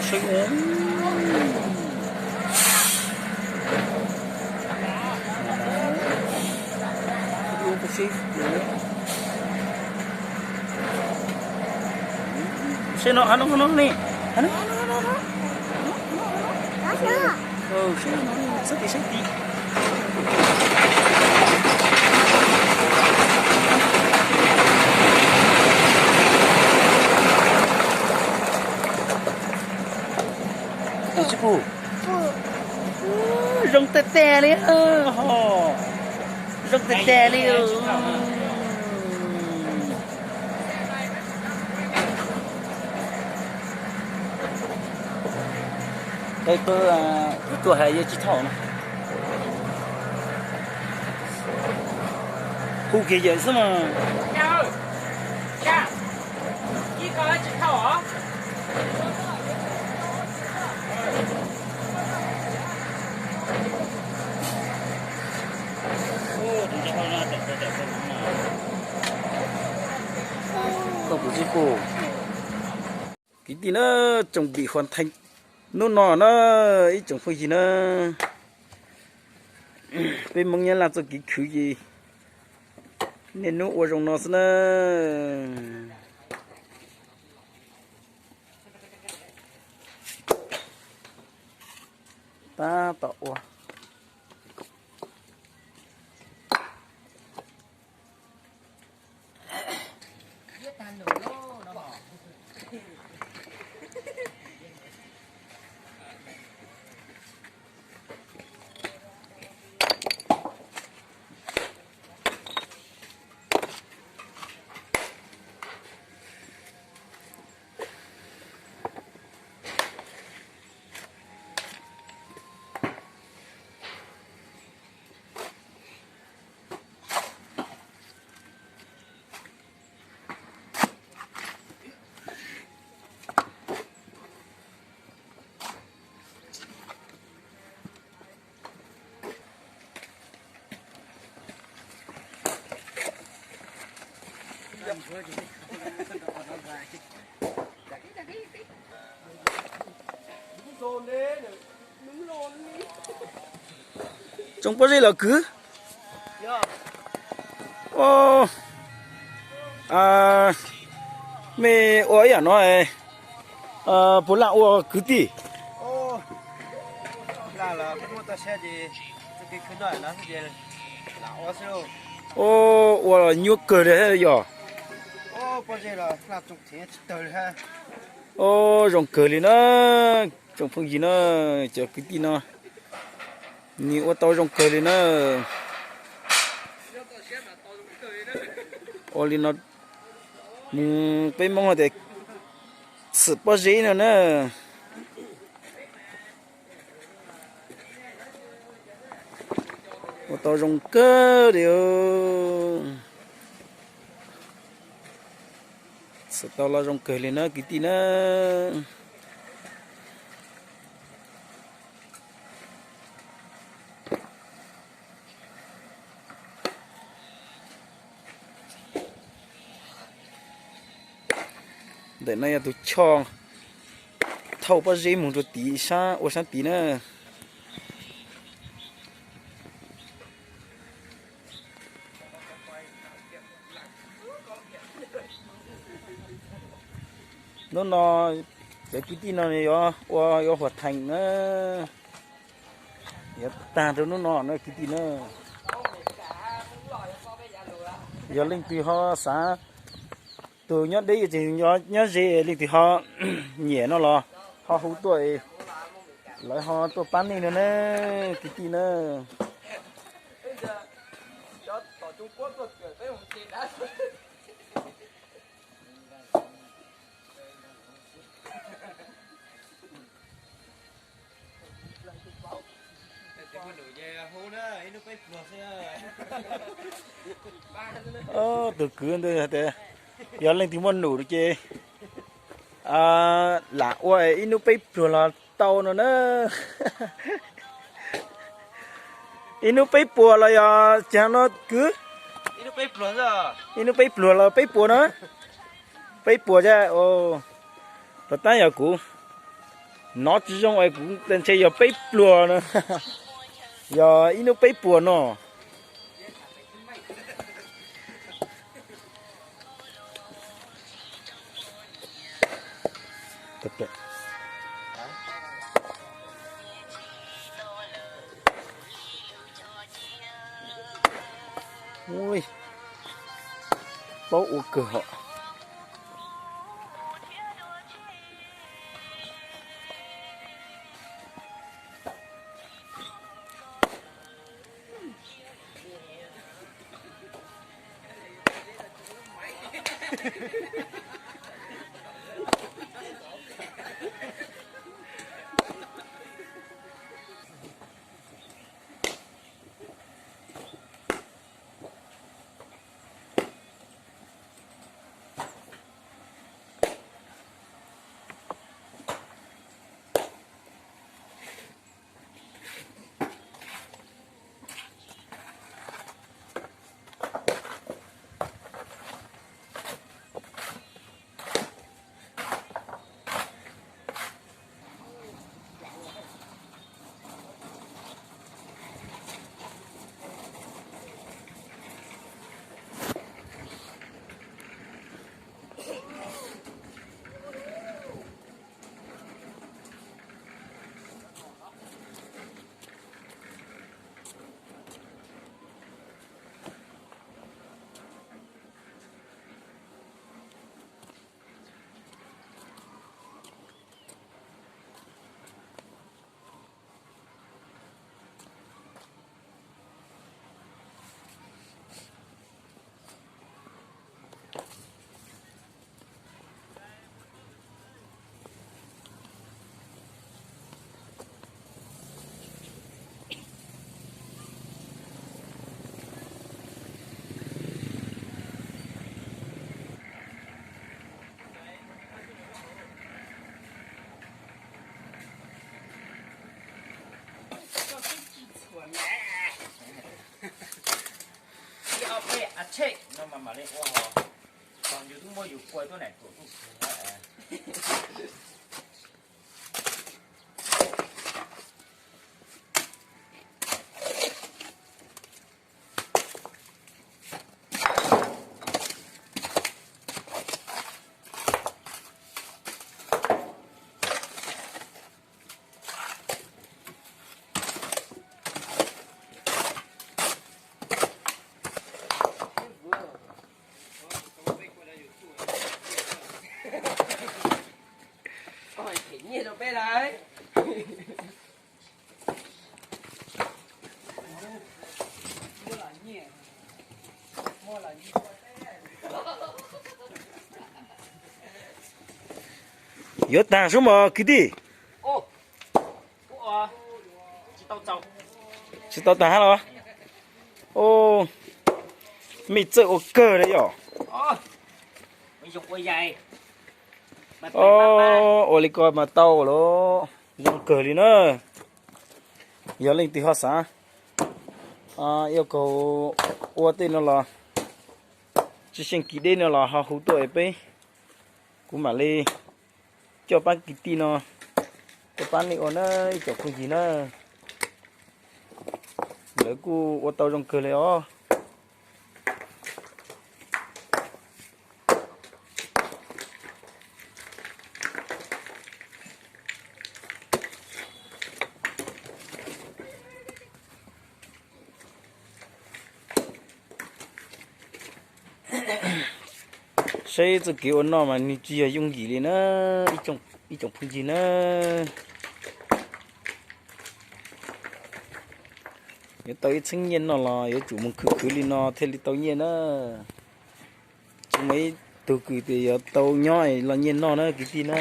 Seb no, no, no, ne. No, no, no, no. Seb no, seb tim, seb tim. Zoo tag tag li ho. Zoo tag tag li. Tau, tau, kuv tuaj hais yog tsis thaum no. Hu kiag yawm xwb mas. Kwv tij na, tsoom pim huas theej hnub no na, ib tsoom phooj ywg na, peb Hmoob Nyab Laj txoj kev khwv ces niaj hnub ua zoo no xwb na. Tab tom ua. Tsoo pob zeb los kwv. Mej ua ib yam no puas lam ua kwv tij? Ua nyuaj kawg li yog. Zoo kawg li na, tsoom phooj ywg na, cov kwv tij no, nws ua tau zoo kawg li na. Ua li no mus peb Hmoob hais tias txhwm pob zeb no na. Ua tau zoo kawg li. Txhwm tau los zoo kawg li na kwv tij na. Ntawm no yog tus choj thauj pob zeb mus rau tid sab ua sab tid na. Hnub no cov kwv tij no yuav ua yuav huam theem na, yuav tag rau hnub no na kwv tij na. Yog leej twg ho xav, tus nyob deb tseem nyob ze, leej twg ho nyiam no los ho hu tuaj, lawv ho tuaj pab nej no na kwv tij na. Tus kwv ntawd tias yog leej twg muaj num ces lam ua ib hnub peb pluag los tau no na. Ib hnub peb puas los yog cas no kwv? Ib hnub peb pluag los peb puas na? Peb puas thiab. Los tab yog kuv Nov tsis zoo es kuv ntshe yog peb pluag no, yog ib hnub peb puas no. Paub ua kawg hos. Yuav tag sub mos kwv tij. Tsis tau tag hab los? Mej txawj ua kawg li yom. Ua li ko mas tau lawm, zoo kawg li na. Yog leej twg ho xav, yog kaug ua tej no los, tsi seej kis deb no los ho hu tuaj es peb, kuv mam li coj pab kwv tij no, coj pab nej ua na, ib tsoom phooj ywg na. Lawv kuj ua tau zoo kawg li os. Saib txoj kev ua noj mas nws tsis yog yooj yim li na, ib tsoom phooj ywg na. Yuav tau ib txheeb nyiaj noj los yuav tsum mus khwv khwv li no thiaj li tau nyiaj na. Tsis muaj ib tug kws tias yuav tau nyob los nyiaj noj na kwv tij na.